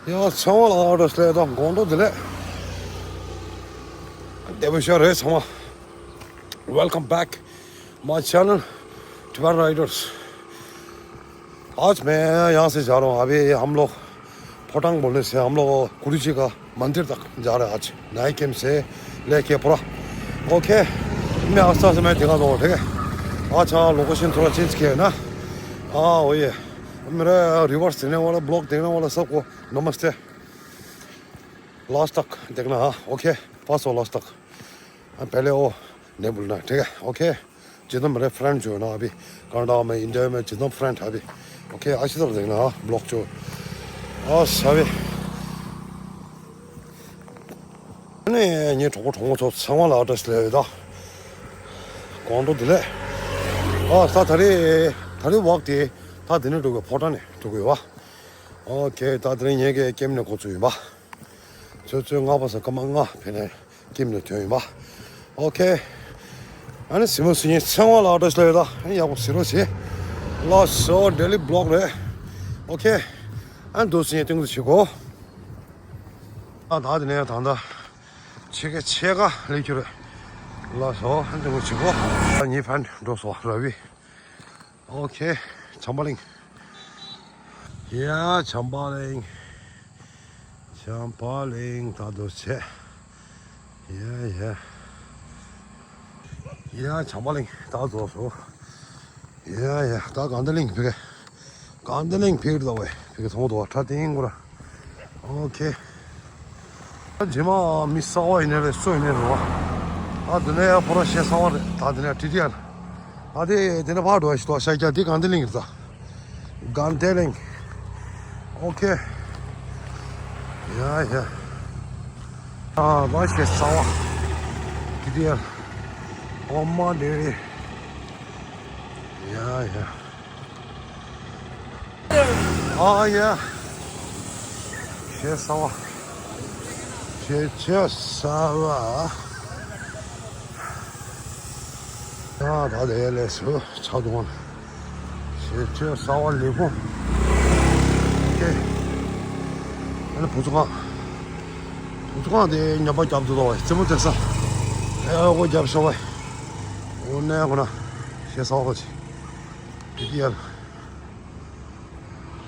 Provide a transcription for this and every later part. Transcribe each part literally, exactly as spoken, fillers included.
ཡ་ཚང་མ་ལ་ཨོ་ཌོ་སླེ་དང་དགོང་དྲོ་བདེ་ལེགས། བདེ་པོ་ཤོད་རེད་ཚང་མ། Welcome back my channel, Tibetan Riders. आज मैं यहाँ से जा रहा हूँ, अभी हम लोग फोटांग बोलने से हम लोग गुरु जी का मंदिर तक जा रहे हैं आज। नाइकेम से लेके पूरा। ओके, मैं आस्ता से मैं दिखा दूंगा, ठीक है? अच्छा, लोकेशन थोड़ा चेंज किया है ना। हाँ, वही है। मेरा रिवर्स देने वाला, ब्लॉग देने वाला सबको नमस्ते। लास्ट तक देखना, हाँ, ओके, फर्स्ट और लास्ट तक। हाँ, पहले वो नहीं भूलना, ठीक है? ओके, जितना मेरे फ्रेंड जो है ना अभी कनाडा में, इंडिया में जितना फ्रेंड है अभी, ओके, अच्छी तरह देखना, हाँ, ब्लॉग जो। ཨ་ས་བེ། ཨ་ནི་ངའི་གྲོགས་པོ་གྲོགས་མོ་ཚོ་ཚང་མ་ལ་ཨོ་ཌོ་སླེ་ཡོད་ད། དགོང་དྲོ་བདེ་ལེགས། ཨ་ས་ད་རེས་ད་རེས་ཝོག་དེ་ད་དེ་ནས་འགྲོ་དགོས། ཕོ་བྲང་ནས་འགྲོ་དགོས་ཡོད་བ། ཨོ་ཁེ། ད་དེ་རིང་ངེད་ཀྱི་ཀེམ་ནས་འགོ་ཚུགས་ཡིན་པ། ཆུ་ཚོད་ལྔ་པ་ས་སྐར་མ་ལྔ་ཕེབས་ནས་ཀེམ་ནས་ཐོན་ཡིན་པ། ཨོ་ཁེ། ཨ་ནི་གཟིགས་མོ་གཟིགས་མཁན་ཚང་མ་ལ་ཨོ་ཌོ་སླེ་ཡོད་ད། ཨ་ནི་ཡག་པོ་གཟིགས་རོགས་བྱེད། ལགས་སོ། ཌེ་ལི་བི་ལོག་རེད། ཨོ་ཁེ། ཨ་ནི་འདུག་སེ་ངས་སྟོན་གྱི་བྱེད་དགོས། ཨ་ད་དེ་ནས་ད་ལྟ་ཕྱེད་ཀ་ཕྱེད་ཀ་སླེབས་རྒྱུ་རེད། ལགས་སོ། ཨ་ནི་སྟོན་གྱི་བྱེད་དགོས། ཨ་ནི་ཕན་འགྲོ་སོང་ར་བི། ཨོ་ཁེ། བྱམས་པ་གླིང་། ཡ་བྱམས་པ་གླིང་། བྱམས་པ་གླིང་ད་དུ་ཆེ། ཡ་ཡ། ཡ་བྱམས་པ་གླིང་ད་རྫོགས་སོ། ཡ་ཡ། ད་དགའ་ལྡན་གླིང་ཕ་གི། དགའ་ལྡན་གླིང་ཕ་གིར་ད་བས་ཕ་གི་མཐོང་དོ་བ་ཁྲ་ཏིང་གུ་ར། ཨོ་ཁེ། རྗེས་མ་མི་གསར་པ་ཡིན་ནའི་རེད། སུ་ཡིན་ནའི་རེད་བ། ད་འདི་ནས་ཡར་ཕོ་ར་གཞས་གསར་པ་རེད། ད་འདི་ནས་ཊི་ཊི་ཨར། ད་དེ་དེ་ནས་ཕར་འགྲོ་ཞིག་འདུག་ཤར་རྒྱག་འདི་དགའ་ལྡན་གླིང་རེད་ད། དགའ་ལྡན་གླིང་། ཨོ་ཁེ། ཡ་ཡ། ཨ་ད་གཞས་གསར་པ། ཊི་ཊི་ཨར། ཨོ་མ་དེ་རེད། ཡ་ཡ། ཨ་ཡ། གཞས་གསར་པ། གཞས་ཆེ་གསར་པ། ཡ་ད་ལས་ལས་སུ་ཆགས་འདུག་གཞས་ཆེ་གསར་པ་ལེགས་པོ། ཨོ་ཁེ། ཨ་ནི་བུ་ཚུགས་ཁང་། བུ་ཚུགས་ཁང་དེ་ཉམས་པ་རྒྱབ་འདུག་ལོ་བས་རྩེད་མོ་རྩེ་ས། ཨེ་ཨོ་རྒྱབ་ཤོག་བས། འོ་ནས་ཁོ་ན་གཞས་གསར་པ་ཅིག་ཊི་ཊི་ཨར།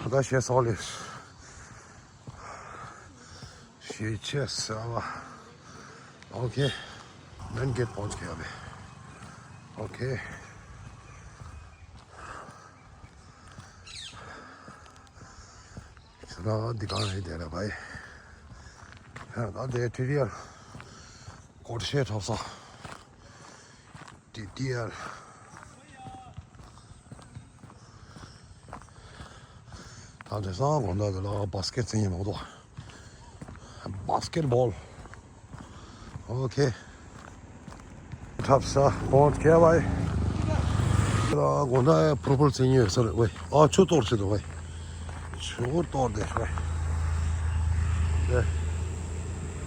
ད་གཞས་གསར་པ་ལེགས། གཞས་ཆེ་གསར་པ། ཨོ་ཁེ། མེན་གེ་ཊི་པོན་ཆ་ཁེ་ཡ་བེ། ཨོ་ཁེ། ཟེར་ན་འདི་གང་ཡིན་དེ་རེད་བ་ཡི། ད་དེ་ཊི་ཊི་ཨར་སྒོར་གཞས་འཁྲབ་ས། ཊི་ཊི་ཨར། ད་དེང་སང་དགོང་དག་དེ་ལ་བཱ་སི་ཀེ་ཊི་རྩེ་ཡིན་མ་གཏོགས། བཱ་སི་ཀེ་ཊི་བོལ། ཨོ་ཁེ། འཁྲབ་ས་གོང་ཁེ་བ་ཡི། དགོང་དག་ཕུར་ཕུར་རྩེ་ཡིན་ཡོད་ས་རེད་བས། ཨ་ཆུ་གཏོར་བྱེད་དོ་བས། ཆུ་གཏོར་དེ་ཤོད། དེ།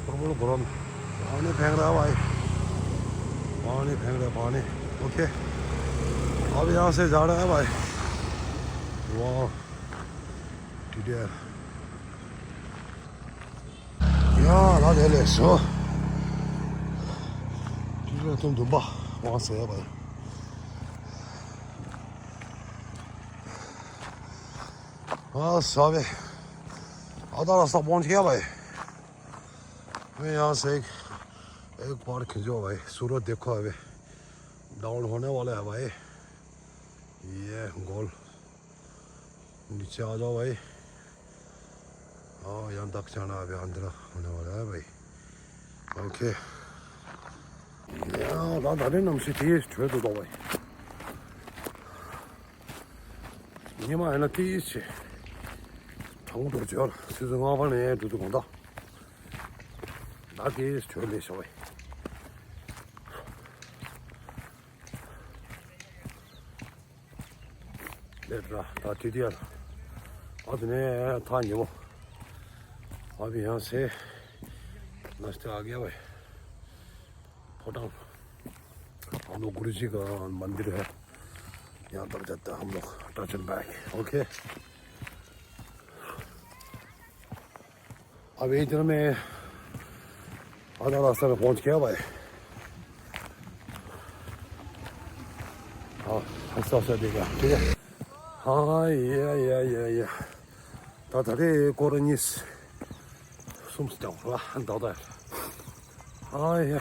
ཕུར་ཕུར་གོ་རམ། पानी फेंक रहा है भाई। पानी फेंक रहा है, पानी। ओके। अब यहाँ से जा रहा है भाई। वाह। ཊི་ཊི་ཨར། ཡ་ལ་དེ་ལས་སོ། ཊི་ཊི་ཨར་དུང་དུམ་པ་ཝང་ཟེར་བ། ཨ་ས་བེ། ཨ་ད་ར་ས་པོན་ཆ་ཁེ་བ་ཡི། मैं यहाँ से एक, एक बार खींचो भाई, सूरज देखो अभी। डाउन होने वाला है भाई। ये गोल। नीचे आ जाओ भाई। आओ, यहाँ तक जाना, अभी अंधेरा होने वाला है भाई। ओके। ཡ་ད་ད་རེས་གནམ་གཤིས་དེ་དྲོད་དུ་གཏོང་བ་ཡིན། ཉི་མ་ཡིན་ན་དེ་ཆེ། གྲང་མོ་འགྲོ་བྱོས་ལ་ཆུ་ཚོད་ལྔ་པ་ནས་འགྲོ་དུས་གང་ལྟར། ད་དེ་དྲོད་ལས་བྱུང་བ་ཡིན། ལེ་ཏྲ་ད་ཏི་ཏི་ཡ། ཨ་དེ་ནས་ཐག་ཉེ་བོ། अभी यहाँ से नाश्ता आ गया भाई। फोटांग। हम लोग गुरु जी का मंदिर है। यहाँ तक जाता है हम लोग। Touch and back. ओके। अभी इधर में आधा रास्ता में पहुंच गया भाई। हाँ, अच्छा, अच्छा, देखा, ठीक है। हाँ, ये, ये, ये, ये। ད་ད་རེས་སྐོར་གཉིས་གསུམ་ཙམ་ར་འདག་ད། ཨ་ཡ།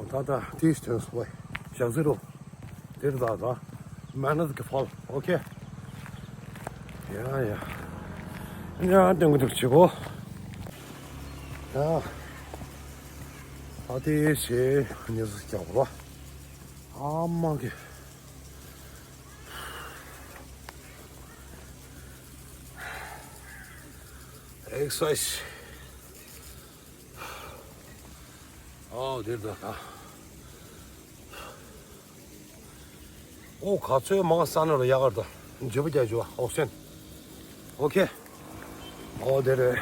ད་ད་དེའི་སྟེང་སུ་བས་ཞག་ཟེར་རོ། དེར་ད་ད་མ་ནས་གི་ཕོལ། ཨོ་ཁེ། ཡ་ཡ། ཡ་ཏེང་གི་འདུག་ཆེ་གོ། ཡ། ཨ་དེ་ཞེ་ཉེ་སུ་ཀྱང་རོ། ཨ་མ་གི། ཨེག་སར་སའི་ཟི། ཨོ་དེར་ད་ད། ཨོ་ག་ཚོད་མང་ས་ན་རུ་ཡག་གར་ད། འཇུ་བ་རྒྱ་འཇུ་བ་ཨོག་སི་ཇན། ཨོ་ཁེ། ཨོ་དེ་རེད།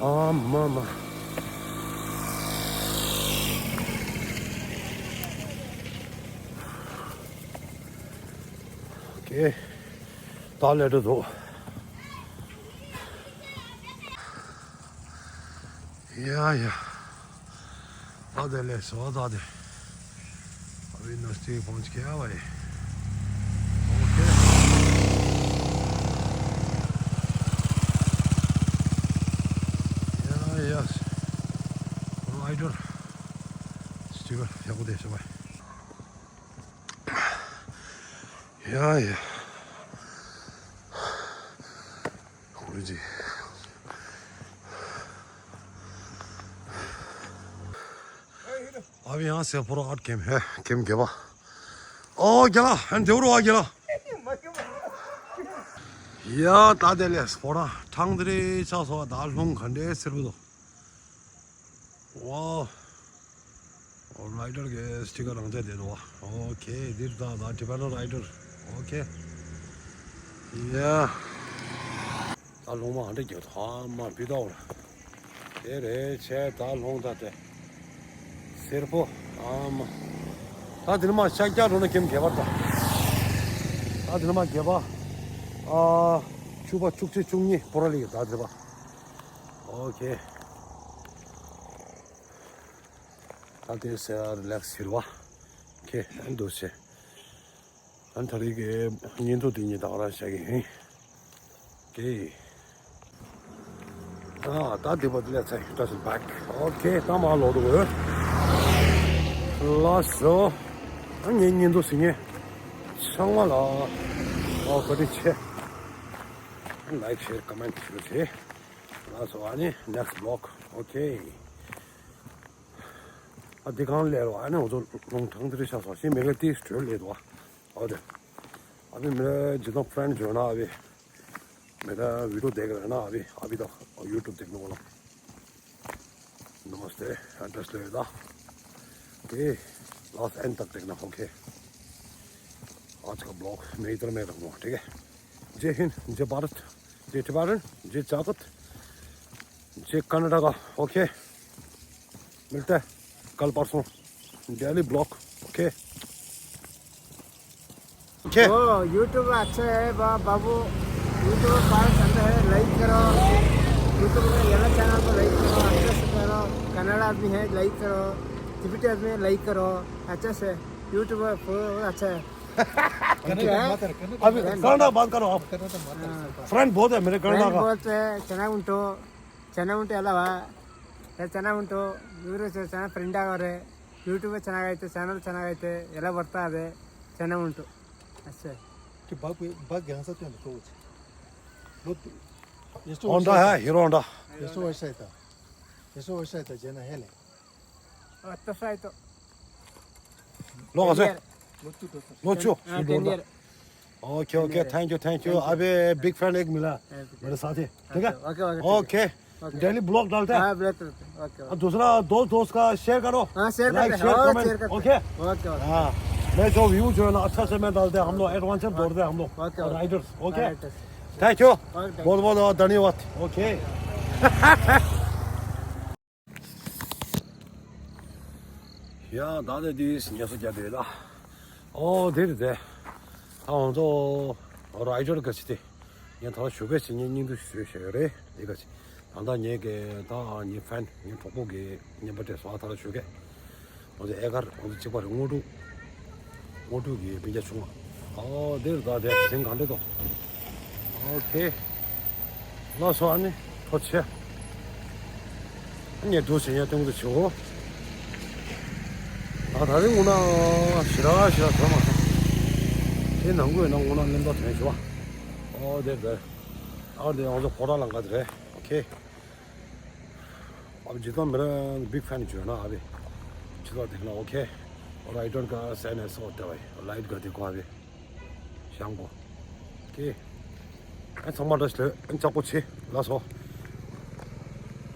ཨ་མ་མ། ཨོ་ཁེ། ད་ལས་འགྲོ་འདུག་ཡ་ཡ། ད་དེ་ལས་སོ་ད་དེ། अभी नजदीक पहुंच गया भाई। ओके। या, यस। राइडर। स्टिकर, या को दे, भाई। या, या। गुरुजी। अभी यहाँ से पूरा आठ गेम है, गेम गेबा। ཨོ་རྒྱ་ལ་ཨན་དེའུ་རུ་ཨ་རྒྱ་ལ། ཡ་ད་དེ་ལས་སྤོ་ར་ཐང་དེ་རེ་ཆགས་སོ་ད་ལྷུང་ག་འདྲེ་སེར་བུ་དོ། ཝའོ། ཨོ་རའི་ཌར་གི་སི་ཊི་ཀར་རང་བཙན་དེ་དོ། ཨོ་ཁེ། འདིར་ད་ད་ཊི་བེ་ཊན་རའི་ཌར། ཨོ་ཁེ། ཡ། ད་ལྷུང་མ་ཧ་འདྲེ་རྒྱ་ཐོ་ཨ་མ་བི་དོ་ར། དེ་རེད་ཆེ་ད་ལྷུང་ད་དེ། སེར་པོ། ཨ་མ། ད་དེ་ནི་མ་ཤ་རྒྱག་འགྲོ་ན་ཀེམ་བརྒྱད་པར་ད། ད་དེ་ནི་མ་བརྒྱད་པ། ཨ། བཅུ་པ་བཅུ་གཅིག་བཅུ་གཉིས་པོ་ར་ལི་ད་དེ་པ། ཨོ་ཁེ། ད་དེ་སེ་རི་ལེག་སི་ཟེར་བ། ཁེ་ཨན་དུ་ཆེ། ཨན་ཐ་རིག་གི་བརྙན་ཐུང་དེ་གཉིས་དང་རང་བཞག་གི་ཡིན། ཀེ། ཨ་ད་དེ་བ་དེ་ལས་ཚེ་ད་སུ་བེག་ཨོ་ཁེ། ད་མ་ལོག་འདུག་གོ། ལགས་སོ། ཨ་ངའི་བརྙན་ཐུང་གཟིགས་མཁན་ཚང་མ་ལ་ཨོ་བཀའ་དྲིན་ཆེ། ལའིཀ་ཤེར་ཀོ་མེན་ཊི་ཞུ་རྒྱུ་བྱེད། ལགས་སོ། ཨ་ནི་ནེག་སི་བི་ལོག་ཨོ་ཁེ། ཨ་འདི་གང་ལས་རོ། ཨ་ནི་འོ་ཚོ་ལུང་ཐང་དེ་རེ་ཤ་སོ་ཞེས་མི་ལ་ཏིས་གྲོལ་ལས་དོ། ཨོ་དེ། ཨ་བི་མི་ལ་ཇི་ལོང་ཕྲེན་ཇོ་ན་ཨ་བི། མི་ལ་བི་ཌིའོ་དེ་ག་ན་ཨ་བི་ཨ་བི་དོ། ཡུ་ཊུབ་དེ་ག་ནོ་ལ། नमस्ते। एड्रेस ले दा। के लास्ट एंड तक देखना। ओके। आज का ब्लॉग मैं इधर में रखूँगा, ठीक है। जय हिंद, जय भारत, जय टिबेटन, जय जागत, जय कर्नाटका। ओके। मिलते हैं कल परसों डेली ब्लॉग। ओके। ओके। ओ, YouTube अच्छा है बा-, बाबू। YouTube पर पसंद है, लाइक करो। YouTube में येलो चैनल को लाइक करो, अच्छे से करो। कन्नड़ आदमी है, लाइक करो। तिब्बती आदमी है, लाइक करो। अच्छा से YouTube पर फॉलो अच्छा है। ठीक है? अभी कन्नड़ बात करो आप। हाँ। फ्रेंड बहुत है मेरे कन्नड़ का। फ्रेंड बहुत है, चना उंटो। चना उंटो अलावा, चना उंटो, ಇವರು ಚ-, ಚನ ಫ್ರೆಂಡ್ ಆಗವ್ರೆ. YouTube ಚನ ಐತೆ, ಚಾನೆಲ್ ಚನ ಐತೆ, ಎಲ್ಲ ಬರ್ತಾ ಇದೆ. ಚನ ಉಂಟು ಅಷ್ಟೇ. कि बाग, बाग यहाँ से तो है ना, तो लो तो, ये तो होंडा है, हीरो होंडा। ये तो वैसा ही था। ये तो वैसा ही था, जेना है ले। ಹತ್ತು ವರ್ಷ ಆಯ್ತು. लो कैसे? लो चो। हाँ, ten year. Okay, okay, thank you, thank you. अबे बिग फैन एक मिला मेरे साथी, ठीक है? Okay, okay, okay. Daily blog डालते हैं। हाँ, ब्लॉग डालते हैं। Okay, okay. और दूसरा दोस्त, दोस्त का शेयर करो। हाँ, शेयर करते हैं। Like, share, comment. Okay. Okay, okay. हाँ, मैं जो व्यू जो है ना, अच्छा से मैं डालते हैं हम लोग, एडवेंचर दौड़ते हैं हम लोग। Okay, okay. Riders, okay. Riders. Thank you. Okay, thank you. बहुत बहुत धन्यवाद। ओके। ཡ་ད་ལྟ་དུས་ཉལ་ས་རྒྱབ་ཡོད་ལ། ཨོ་དེ་རེད་དེ། ད་ང་ཚོ་རའི་ཌར་ག་ཅི་དེ། ངས་ད་ཞུ་གས་ཅི་ངས་སྙིང་བསྡུས་ཞུས་བཞག་ཡོད་རེད་དེ་ག་ཅི། ད་ལྟ་ངས་གི་ད་ངའི་ཕན་ངའི་གྲོགས་པོ་གི་བརྙན་པར་སྤྲད་སོང་ཨ། ད་ལྟ་ཞུ་གས། ང་ཚོ་ཨེ་ཀར་ང་ཚོ་གཅིག་པ་རེད། དངོས་གྲུབ། དངོས་གྲུབ་ཀྱི་སྤུན་ཀྱག་ཆུང་བ། ཨོ་དེ་རེད་ད་དེ་ཟིང་ག་འདྲ་འདུག་ཨོ་ཁེ། ལགས་སོ། ཨ་ནི་ཐུགས་རྗེ་ཆེ། ངས་འདུག་བྱེད་ཡ་སྟོན་གྱི་བྱེད་འོ། ད་ད་རིང་དངོས་གནས་ཞེ་དྲག་ཞེ་དྲག་དྲོ་མ་སོང་། དེ་ནང་ཁུལ་ན་དངོས་གནས་གླེན་པ་དོན་ཞུ་བ། ཨོ་དེ་རེད། ཨ་དེ་ང་ཚོ་ཕོ་བྲང་ལམ་ཁ་དེ་རེད། ཨོ་ཁེ། ཨ་ཇི་ལྟར་མི་ར་big fan བྱོས་ན་ཨ་བི། ཇི་ལྟར་དེ་ན་ཨོ་ཁེ། རའི་ཌར་ག་སེ་ནས་སོ་ཏེ་བའི་ལའིཊ་ག་དེ་གོ་ཨ་བི། ཤང་གོ། ཁེ། ཨ་ཚང་མ་བཀྲ་ཤིས་བདེ་ལེགས། ཨ་ལྕགས་པོ་ཆེ། ལགས་སོ།